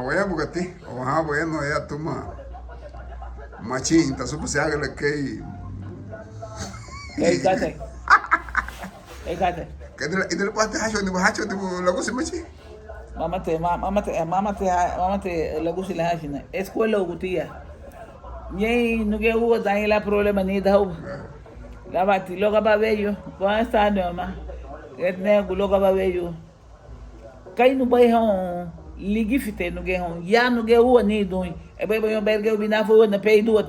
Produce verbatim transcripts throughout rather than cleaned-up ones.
Wayabugati, o ha, bueno, ya tuma. Machin, ta supu se agala kei. Kei kate. Kei kate. Kedila, idila pate hacho ni, hacho ni lagusi machi. Mamate, ma-, mamate, mamate, mamate lagusi la hachina. Escuela ugutia. Ñei nuge ua dañi la problema ni dau. Labati loga babeyu. Buenas tardes, mamá. Etne gu loga babeyu. Kei nubei houn ligifite nuge houn, ya nuge ua ni dun, ebei baño berge ubinafu ua na pei duat.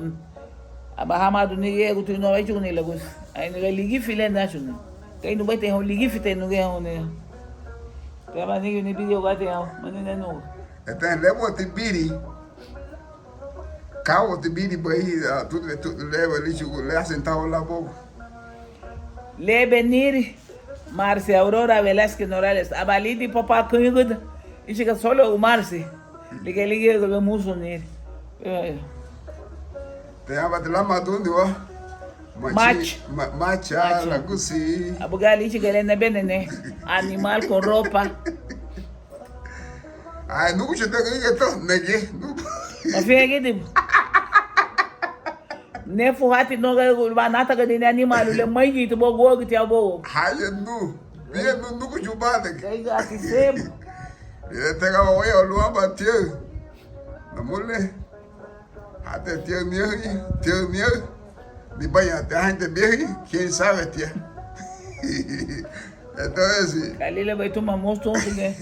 Aba hamadu ni ye gutu no echu ni lagus. Ai nuge ligifi le nachu ni. Kei nubei te houn ligifite nuge houn ni. Kama ni ni bidi ogate houn, mani nenu. Ete lebo ti biri. Kawo ti biri bai, ah, tu, tu, leba lichu, le asentado la bobo. Lebe niri. Marce Aurora Velázquez Norales, aba lidin papá kei guda. Ichiga solo u Marce. Liga, liga, liga musu ni. Eh. Te aba te lama dundi wa. Mach. Mach. Ma-, macha, macha. Lagusi. Abuga lichi gele ne benene. Animal con ropa. Ai, nugu chete gige to, nege. Nugu. Mafia gidi. Nefu hati no ga ba nata ga ni animalu le mai gitu bo go gitu ya bo. Haya nu. Bia nu nugu jubane. Kai ga ti sebo. Ile tega wa ya lu aba tia. Na mole. Hati tia ni, tia ni. Ni vaya te gente vieja, quién sabe tia. Entonces, Kalila bai tuma mosto ke.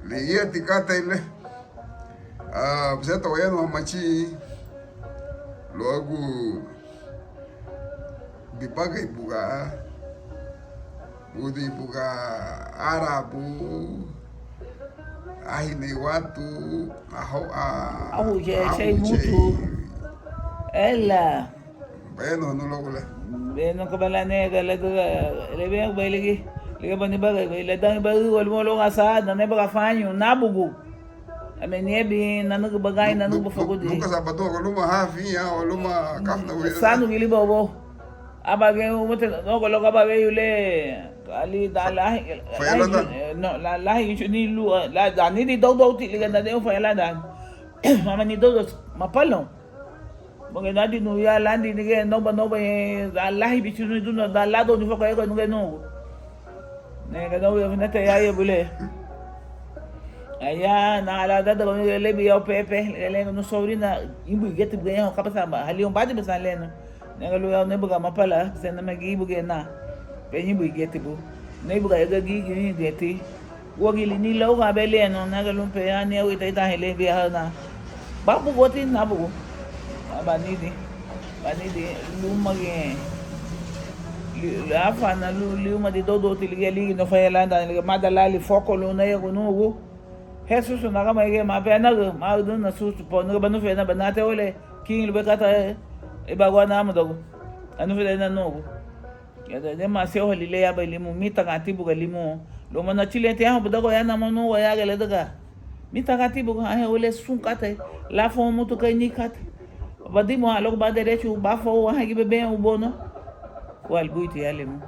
Ligia ti kata ile. Ah, pues esto ya no machi. Luego, bibaga ibuga. Budi buga arabu. Ahine watu. Aho, a, ahu je, ahu shei je. Mutu. Ela. Bueno, no lo gula. Bueno, kabala ne, gala duga. Lebe bai ligi. Liga bani baga, bai le dan bai, wal mo lo gasa, na ne baga fanyu, na bugu. Ame niebi, nanugu bagai, nanugu bafagudi. Nunca sabadua, waluma hafiña, waluma kafna wele. Sanu gili bobo. Aba ge umute, no, golo gaba be yule, ali da lahi, lahi, no, la, lahi ichu ni lu, la, da ni di dodo ti, liga da de ufa la da. Mama ni dodo, mapalo. Moge nadi nu ya landi nige noba noba, eh, da lahi bichu ni duna da lado ni foka ego nuge no. Nege no ya finete ya ye bule. Aya na ala dada ko nige lebi ya pepe, le nu sobrina, imbu igeti buge ya kapasa ba, hali un badi basa leno. Nege lu ya ne buga mapala, sena magi buge na. Pe ni bu igeti bu. Ne buga ega gi gi ni deti. Wagili ni lau ga bele no, naga lumpe ya ni awi ta ita hele bia hana. Babu goti na bugu. Banidi. Banidi luma ge. Li, li, afa na lu, luma di dodo ti ligi ligi no faya landa, ligi mada lali foko lu na yagu nugu. Hesusu naga ma ige ma pe naga, ma udu na susu po, naga banu fe na banate ole, king lu bekata, e bagua na amudogu. Anu fe na nugu. Yada, dema se oha lile yaba limu, mita gati buga limu. Luma na chile te aho budago ya na monu wa ya gele daga. Mita gati buga, ahe ule sun kate, la fo mutu kai ni kate. Badimu a logo ba derecho, ba fo wa hagi bebe u bono. Wal buiti ya limu.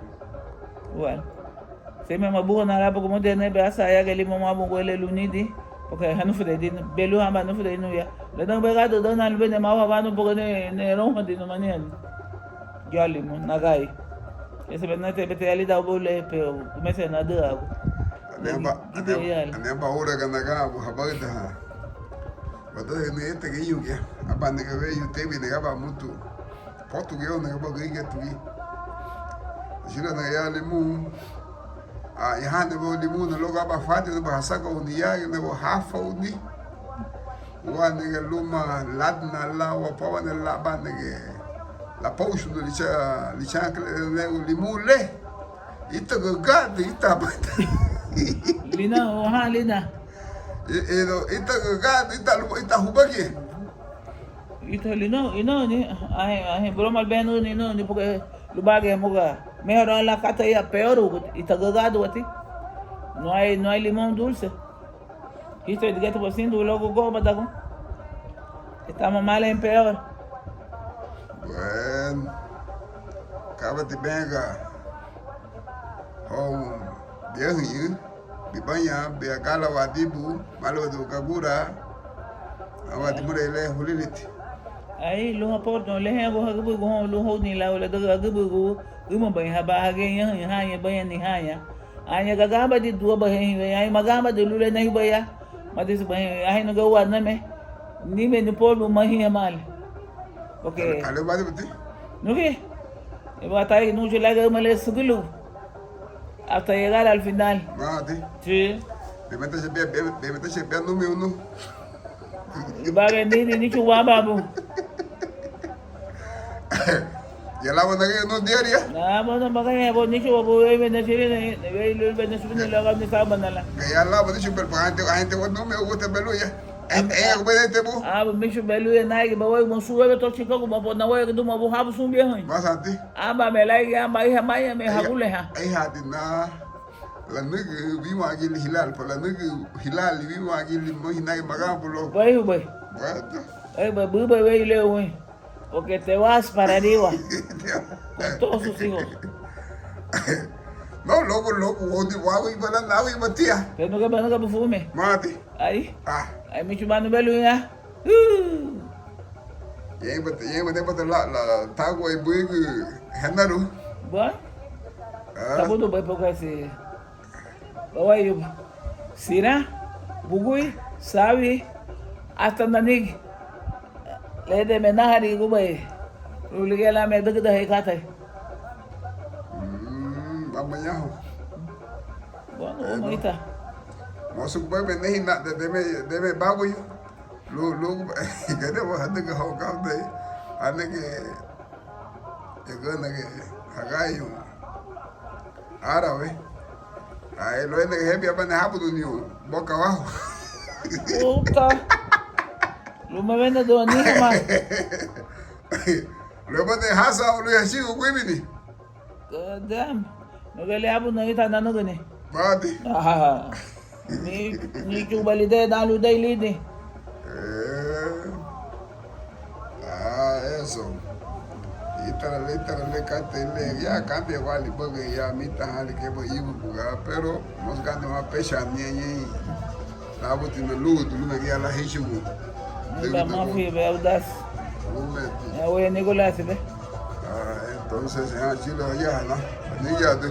Wal. Se me mabuho na la buga mode ne be asa ya gele limu ma buga ele lunidi. Porque hanu fudedin, belu hamba nu fudedin ya. Le dan be gado dan na lube ne ma wa banu buga ne, ne ron hadi no mani hanu. Yalimu, nagai. Ese benete bete yali da bule, pero kumese na dua. Aneba, aneba, aneba ura ga naga bu habagda ha. Bado ne ete ge yuge. Aba ne ga we yu tebi ne ga ba mutu. Potu ge ne ga ba ge ge tu. Jira na yalimu. A, ihane bo limu na loga ba fadi na ba hasaka uni ya na bo hafa uni. Wa nege luma ladna la wa pawa ne la ba nege la pausu no licha, licha kle ne limu le. Ita gagada, ita ba. Lina, oha, lina. I, i, ita gagada, ita lu, ita hubagi. Ita lina, ina ni, ahe, ahe, broma benu ni, no, ni porque lubagi muga. Mejor la cata ya peor, ita gagada wati. No hay, no hay limón dulce. History de Ghetto Boys, sin duda, luego go badago. Estamos mal en peor. Bueno. Acaba de venga. Home. Bien, bien. bibaña, biagala wadibu, máluadibu gagura, aban dimurei le huliliti. Ai, lun haporutun, le hiñagu hagübürigu houn, lun houdin lau ladüga agübürigu, ümabei haba hagía ñahaña, baña nihaña. Aña gaganbadi duabahei, ai, maganbadi lun le nahibei ya, madisibahei, ahei nuga waname, nime ni polvo mahiña male. Porque... Kale, kale, badi buti? Nugi. Iba tai nuchu laga uma le sugulu. Hasta llegar al final. Mati. Sí. Bemeta se bia, bemeta se bia numi unu. Iba ge nini nichu wamba bu. Ya laba nagi unu diaria. Na, bueno, magana bo nichu bo, ebe ne siri ne, ebe lu, ebe ne siri ne, laga ni saba nala. Ya laba nichu, pero gente, gente wa numi ugu te beluya. Em, em, ubedete bu. Abu michu beluya nagi ba wai mosu webe to chikagu ba bo na wai du ma bu habu sun bia hoy. Masati. Amba me laigi, amba iha maya me haguleha. Ai hadina. Lanügü wíwangili hilal, pa lanügü hilal wíwangili mo hinai magan bulo. Bai, bai. Bai, bai, bai, bai, leo, bai. Porque te vas para arriba. Con todos sus hijos. No, loco, loco, wodi wawi bala nawi batia. Pero no que van a fume. Mati. Ai. Ah. Ai, michu manu belu ya. Yemba, yemba, yemba la, la, tagua ibuigu henaru. Bua? Ah. Tabudu bai poka si. Bawai yuba. Sira, bugui, sawi, hasta nanigi. Lede menahari gubei. Lulige la me degda hei katai. Mm, amañahu. Bueno, eh, vamos ahorita. Mosu gubei me nehi na, de, deme, deme babuyu. Lu, lu, gede wa hanege hau gabdei. Hanege, egana ge, hagayu. Árabe. Ai, luéi nege hebi abane habuduniu boca abajo. Puta. Luma wena do anihama. Luéi bane hasa, luéi hasigu guibini. God damn. Nugeli abu na ita nanuguni. Badi. Aha. Ni, ni chubalide na lu dei lidi. Eh. Ah, eso. Ítara le, ítara le, kate le, ya kambia wali bage, ya mita hali keba ibu buga, pero mos gande ma pesha ni, ni. Labuti na lugu, tu lume gia la hichugu. Ni ba ma fui be audas. Lume tu. Ya voy a Nicolás, ve. Ah, entonces, ya chilo ya la. Ni ya de.